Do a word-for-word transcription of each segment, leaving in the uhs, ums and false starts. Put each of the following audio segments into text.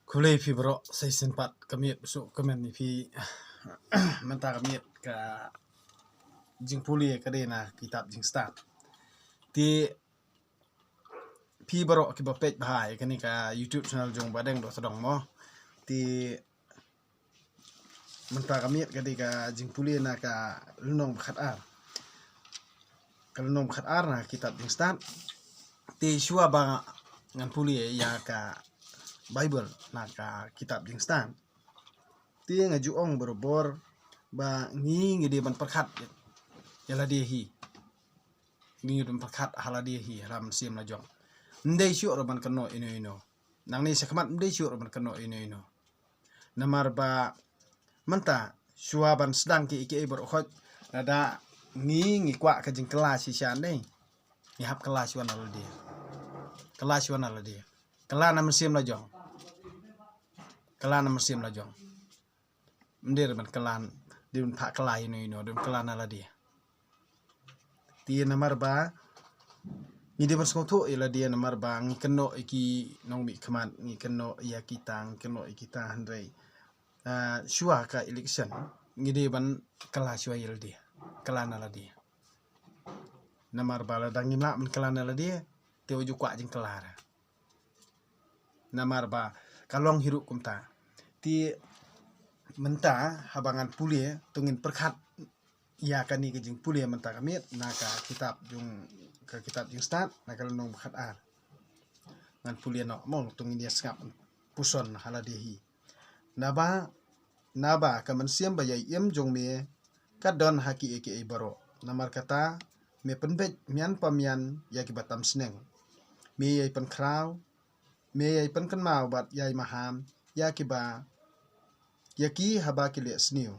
Khublei phi baroh, sa shisien pat ka miet bsu ka men ïa phi. Mynta ka miet ka jingpule ka dei na kitab Jingstad. Te phi baroh kiba peit bha ïa kane ka YouTube channel jong Bah Deng Dohtdong mo. Te mynta ka miet ka dei ka jingpule na ka lynnong ba khatar. Ka lynnong ba khatar na kitab Jingstad. Te shuwa ba ngan pule ïa ka Bible na ka kitab Jingstad, te nga ju ong barabor ba ngi ngi dei ban pyrkhat ïa lade hi. Ngi dei ban pyrkhat ha lade hi, ha la mynsiem la jong. Ym dei shuh ruh ban kynnoh ino ino. Nangne shakhmat ym dei shuh ruh ban kynnoh ino ino. Namar ba mynta shuwa ban sdang kiei kiei baroh khoit, lada ngi ngi kwah ka jingkylla shisha ne, ngi hap kylla shuwa na lade. Kylla shuwa na lade. Kylla na mynsiem la jong. Kylla na mynsiem la jong. Ym dei ban kylla, dei ban phah kylla ino ino, dei ban kylla na lade. Te namar ba ngi dei ban sngewthuh ïa lade, namar ba ngi kynnoh ïa ki nongmihkhmat, ngi kynnoh ïa kita, ngi kynnoh ïa kita, hynrei ah, shuwa ka election ngi dei ban kylla shuwa ïa lade, kylla na lade. Namar ba lada ngim lah ban kylla na lade, te u ju kwah jingkylla. Namar ba ka long hi ruh kumta. Te mynta haba ngan pule, to ngin pyrkhat ïa kane ka jingpule mynta ka miet na ka kitab jong, ka kitab Jingstad na ka lynnong ba khatar. Ngan pule noh mo, to ngin ïa sngap puson ha lade hi. Naba, naba ka mynsiem ba ïai im jong me ka don ha kiei kiei baroh. Namar kata me pynbeit mian pa mian ïa kiba tam sneng. Me ïai pynkhraw, me ïai pynkynmaw bad ïai maham ïa kiba, ïa ki haba ki leh sniew,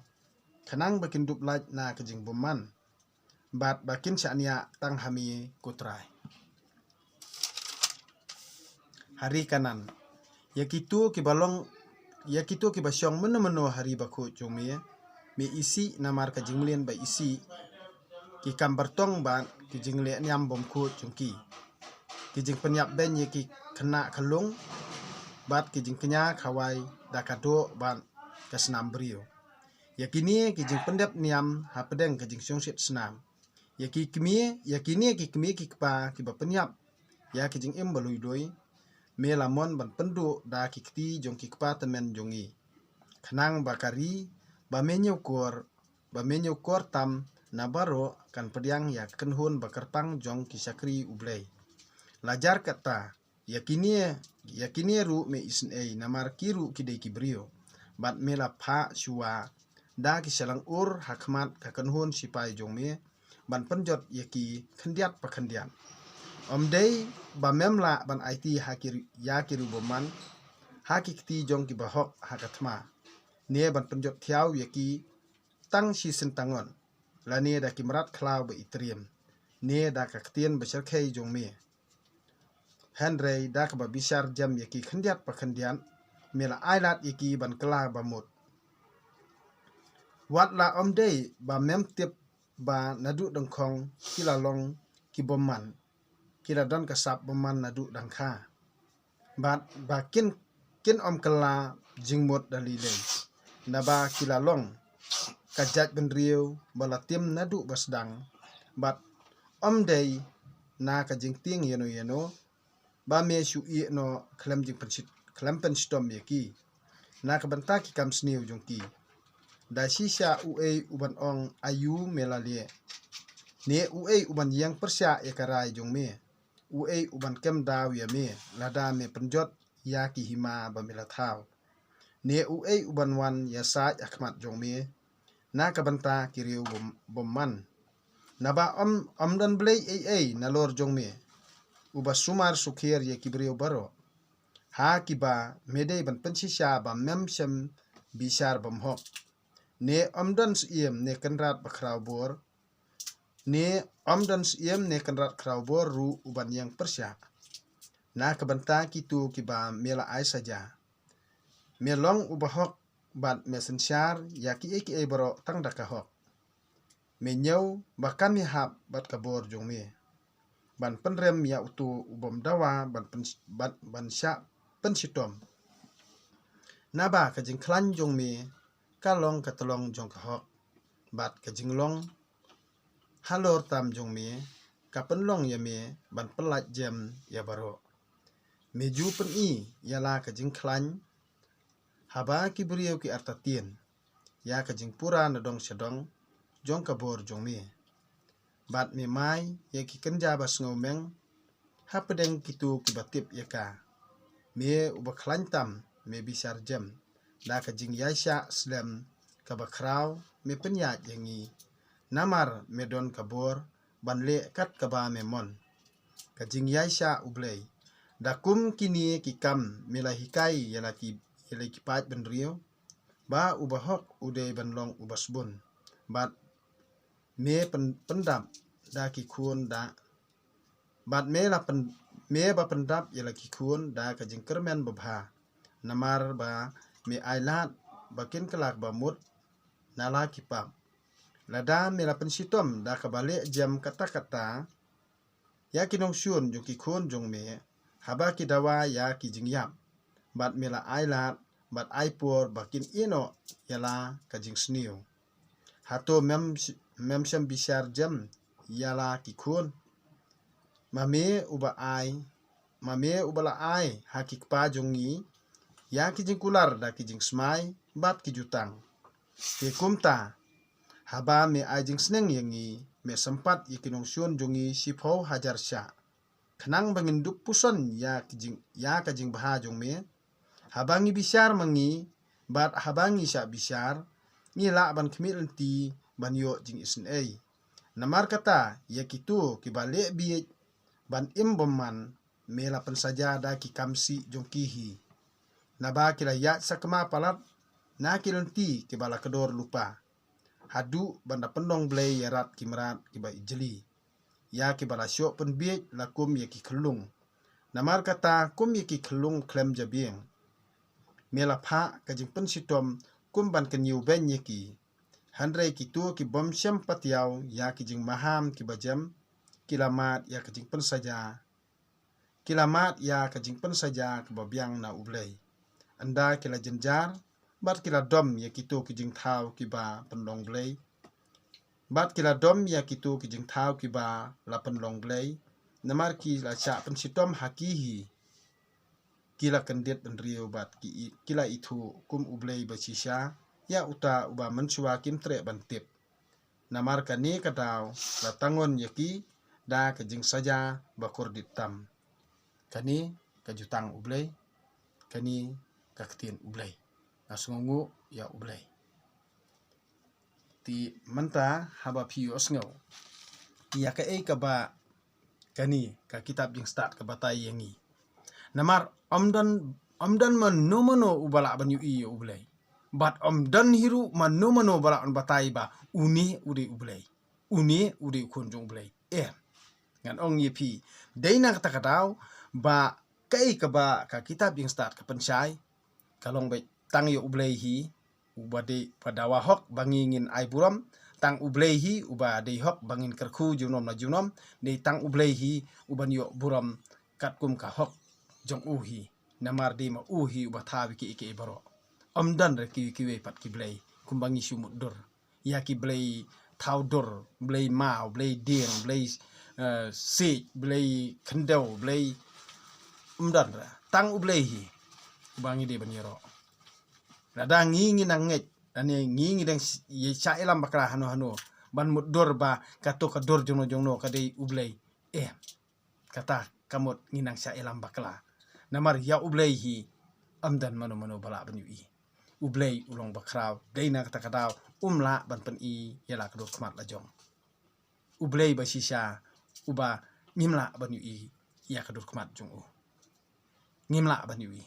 khnang ba kin dup lait na ka jingbymman, bad ba kin shaniah tang ha me, ko Trai. Ha ri Kanaan, ïa kito kiba long, ïa kito kiba shong mynno mynno ha ri bakhuid jong me, me isih namar ka jingmlien ba isih, ki kam bartong bad ki jingleh niam bymkhuid jong ki, ki jingpynïap beiñ ïa ki khynnah khunlung, bad ki jingkñia khawai da ka doh bad ka snam briew. Ïa kine ki jingpyndep niam hapdeng ka jingshongshit snam. Ïa ki kmie, ïa kine ki kmie ki kpa kiba pynïap ïa ki jingim ba lui lui, me la mon ban pynduh da ki kti jong ki kpa tymmen jong ngi. Khnang ba ka ri ba me ñiewkor, ba me ñiewkor tam na baroh kan pdiang ïa ka kynhun ba kyrpang jong ki shakri U Blei. La jar kata, ïa kine, ïa kine ruh me isynei, namar ki ruh ki dei ki briew. Bad me la phah shuwa da ki shyllangur ha khmat ka kynhun shipai jong me, ban pynjot ïa ki khyndiat pa khyndiat. Ym dei ba mem lah ban aiti ha ki ri-, ïa ki riewbymman ha ki kti jong kiba hok ha ka thma, ne ban pynjot thiaw ïa ki tang shi syntngon, lane da ki mrad khlaw ba itriem, ne da ka ktien ba shyrkhei jong me. Hynrei da kaba bishar jem ïa ki khyndiat pa khyndiat, me la ailad ïa ki ban kylla bamut. Wat la ym dei ba mem tip ba naduh dyngkhong ki la long ki bymman, ki la don ka sap bymman naduh dang kha. Bad ba kin, kin ym kylla jingmut da lei lei. Naba ki la long ka jaitbynriew ba la tim naduh ba sdang. Bad ym dei na ka jingtieng ïano ïano ba me shu ïeh noh khlem jingpynshit-, khlem pynshitom ïa ki na ka bynta ki kam sniew jong ki. Da shisha uei uban ong aïu me la leh, ne uei uban ïeng pyrshah ïa ka rai jong me? Uei uban kem daw ïa me lada me pynjot ïa ki hima ba me la thaw? Ne uei uban wan ïasaid ha khmat jong me na ka bynta ki riew bym-, bymman? Naba ym, ym don blei ei ei nalor jong me uba sumar sukher ïa ki briew baroh, ha kiba me dei ban pynshisha ba mem shym bishar bymhok. Ne ym don syiem ne kynrad ba khraw bor, ne ym don syiem ne kynrad khraw bor ruh uban ïeng pyrshah na ka bynta kito kiba me la ai saja. Me long uba hok bad me synshar ïa kiei kiei baroh tang da ka hok. Me ñiew ba kam ïahap bad ka bor jong me ban pynrem ïa uto u bym dawa ban pyn-, ban, ban shah pynshitom. Naba ka jingkhlaiñ jong me ka long ka tyllong jong ka hok, bad ka jinglong halor tam jong me ka pynlong ïa me ban pyllait jem ïa baroh. Me ju pyni ïa la ka jingkhlaiñ haba ki briew ki artatien ïa ka jingpura na dong sha dong jong ka bor jong me. Bad me mai ïa ki kynja ba sngewmeng hapdeng kito kiba tip ïa ka. Me uba khlaiñ tam, me bishar jem da ka jingïaishah slem kaba khraw me pynïaid ïa ngi. Namar me don ka bor ban leh kat kaba me mon. Ka jingïaishah U Blei. Da kum kine ki kam me la hikai ïa la ki, ïa la ki paid bynriew ba uba hok u dei ban long uba sbun. Bad me pyn-, pyndap da ki khun da, bad me la pyn-, me ba pyndap ïa la ki khun da ka jingkyrmen babha. Namar ba me ailad ba kin kylla ba mut na la ki pap. Lada me la pynshitom da kaba leh jem katta katta ïa ki nongshun jong ki khun jong me haba ki dawa ïa ki jingïap, bad me la ailad bad aipor ba kin ïehnoh ïa la ka jingsniew. Hato mem sh-, mem shym bishar jem ïa la ki khun? Ma me uba ai, ma me uba la ai ha ki kpa jong ngi ïa ki jingkular da ki jingsmai bad ki jutang. Te kumta, haba me ai jingsneng ïa ngi, me sympat ïa ki nongshun jong ngi shiphew hajar shah. Khnang ba ngin dup puson ïa ki jing, ïa ka jingbha jong me. Haba ngi bishar ma ngi, bad haba ngi shah bishar, ngi lah ban khmih lynti ban ïoh jingisynei. Namar kata, ïa kito kiba leh bieit ban im bymman, me la pynsaja da ki kam sih jong ki hi. Naba ki la ïaid sakma palat na ki lynti kiba la kdor lypa, haduh ban da pynlong blei ïa rat ki mrad kiba ijli, ïa kiba la shoh pynbiej la kum ïa ki khyllung. Namar kata kum ïa ki khyllung khlem jabieng, me la phah ka jingpynshitom kum ban kynñiew beiñ ïa ki. Hynrei kito ki bym shym patiaw ïa ki jingmaham kiba jem, ki la mad ïa ka jingpynsaja, ki la mad ïa ka jingpynsaja kaba biang na U Blei. Ynda ki la jynjar, bad ki la dom ïa kito ki jingthaw kiba pynlong blei. Bad ki la dom ïa kito ki jingthaw kiba la pynlong blei. Namar ki la shah pynshitom ha ki hi. Ki la kyndit bynriew bad ki i-, ki la ithuh kum U Blei ba shisha ïa uta uba mynshuwa kim treh ban tip. Namar kane ka daw la tangon ïa ki da ka jingsaja ba kordit tam. Kane ka jutang U Blei, kane ka ktien U Blei. Nga sngewnguh ïa U Blei. Te mynta haba phi ïohsngew ïa kaei kaba kane ka kitab Jingstad ka batai ïa ngi. Namar ym don, ym don mano mano uba lah ban ïohi ïa U Blei. Bad ym don hi ruh mano mano ba lah ban batai ba une u dei U Blei, une u dei u khun jong U Blei. Em. Ngan ong ïa phi, dei na kata ka daw ba kaei kaba ka kitab Jingstad ka pynshai, ka long beit tang ïa U Blei hi uba dei, uba dawa hok ba ngi ngin ai burom, tang U Blei hi uba dei hok ba ngin kyrkhu junom na junom, dei tang U Blei hi uban ïoh burom katkum ka hok jong u hi. Namar dei ma u hi uba thaw ïa kiei kiei baroh. Ym don re kiwei kiwei pat ki blei kumba ngi shu mutdur. Ïa ki blei thaw dur, blei maw, blei dieng, blei, eh, siej, blei khyndew, blei, ym don re. Tang U Blei hi uba ngi dei ban ïaroh. Lada ngi ngi nang ngeit, lane ngi ngi dang s-, ïa shah ïalam bakla hano hano ban mutdur ba kato ka dur jongno jongno ka dei U Blei. Em. Kata ka mut ngi nang shah ïalam bakla. Namar ïa U Blei hi ym don mano mano ba lah ban ïohi. U Blei u long bakhraw, dei na kata ka daw um lah ban pyni ïa la ka dur khmat la jong. U Blei ba shisha uba ngim lah ban ïohi ïa ka dur khmat jong u. Ngim lah ban ïohi.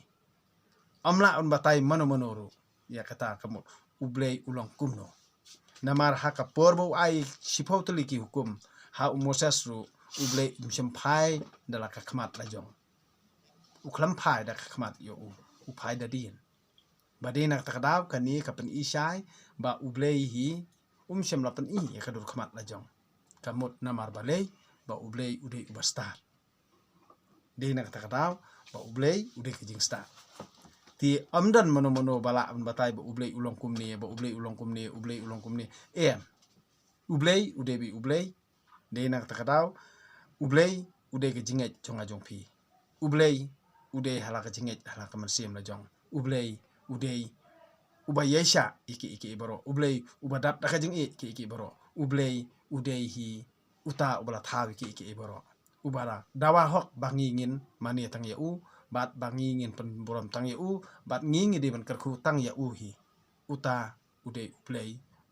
Ym lah ban batai mano mano ruh ïa kata ka mut U Blei u long kumno. Namar ha ka por ba u ai shiphew tylli ki hukum ha u Moses ruh, U Blei um shym phai da la ka khmat la jong. U khlem phai da ka khmat ïa u, u phai da dien. Ba dei na kata ka daw kane ka pyni shai ba U Blei hi um shym la pyni ïa ka dur khmat la jong. Ka mut namar balei? Ba U Blei u dei uba stad. Dei na kata ka daw ba U Blei u dei ka jingstad. Te ym don mano mano ba lah ban batai ba U Blei u long kumne, ba U Blei u long kumne, U Blei u long kumne. Em. U Blei u dei beit U Blei. Dei na kata ka daw, U Blei u dei ka jingngeit jong nga jong phi. U Blei u dei ha la ka jingngeit, ha la ka mynsiem la jong. U Blei u dei uba ïaishah ïa kiei kiei baroh. U Blei uba dap da ka jingïeit kiei kiei baroh. U Blei u dei hi uta uba la thaw ïa kiei kiei baroh. Uba la dawa hok ba ngi ngin mane tang ïa u, bad ba ngi ngin pynburom tang ïa u, bad ngi ngi dei ban kyrkhu tang ïa u hi. Uta u dei U Blei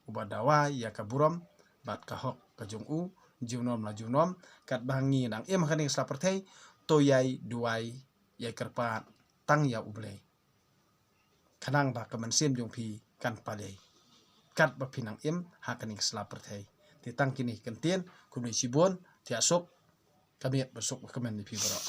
uba dawa ïa ka burom bad ka hok ka jong u, junom la junom. Katba ngi nang im ha kane ka sla pyrthei, to ïai duwai, ïai kyrpad tang ïa U Blei, khnang ba ka mynsiem jong phi kan paliai, katba phi nang im ha kane ka sla pyrthei. Te tang kine ki kyntien, khublei shibun, thiah suk, ka miet ba suk ba kmen ïa phi baroh.